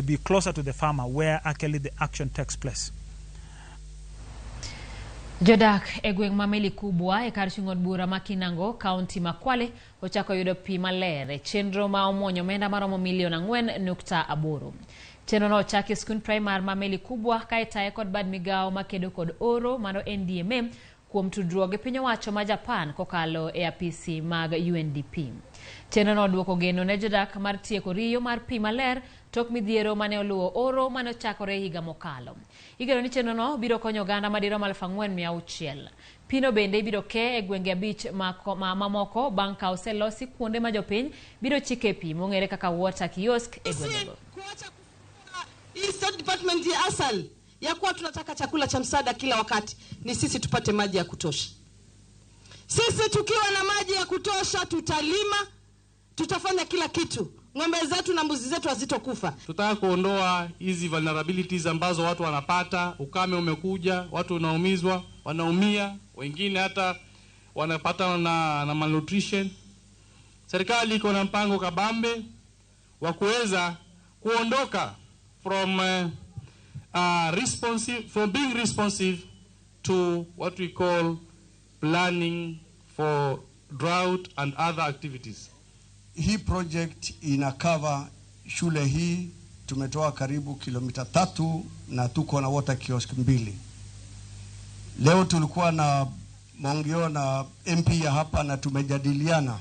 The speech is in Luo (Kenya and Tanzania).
To be closer to the farmer, where actually the action takes place. Jodak e gweng' ma Meli Kubwa e kar chung' od bura ma Kinango, kaunti ma Kwale ochako yudo pi maler e chenro ma omuonyo omenda maromo milion 4.8. Chenro no ochaki e skund primar ma Meli Kubwa ka itaye kod bad migawo makedo kod oro mano NDMA kuom tudruok gi piny owacho ma Japan kokalo e apisi mag UNDP. Chenro no oduoko geno ne jodak mar tieko riyo mar pi maler tok midhiero mane oluwo oro mane ochakore higa mokalo. Igeno ni chenro no biro konyo oganda madirom 4,600. Pino bende ibiro ke e gwenge 5 mamoko bang' ka oselosi kuonde ma jopiny biro chike pi mong'ere kaka water kiosk e gwengego. Hii State Department ya asal ya kuwa tunataka chakula cha msaada kila wakati, ni sisi tupate maji ya kutosha. Sisi tukiwa na maji ya kutosha, tutalima, tutafanya kila kitu. Ng'ombe zetu na mbuzi zetu hazitokufa. Tutaka kuondoa hizi vulnerabilities ambazo watu wanapata. Ukame umekuja, watu wanaumizwa, wanaumia, wengine hata wanapata na malnutrition. Serikali iko na mpango kabambe wa kuweza kuondoka from responsive, from being responsive to what we call planning for drought and other activities. Hii project ina cover shule hii, tumetoa karibu kilomita 3 na tuko na water kiosk 2. Leo tulikuwa na maongeo na MP ya hapa na tumejadiliana.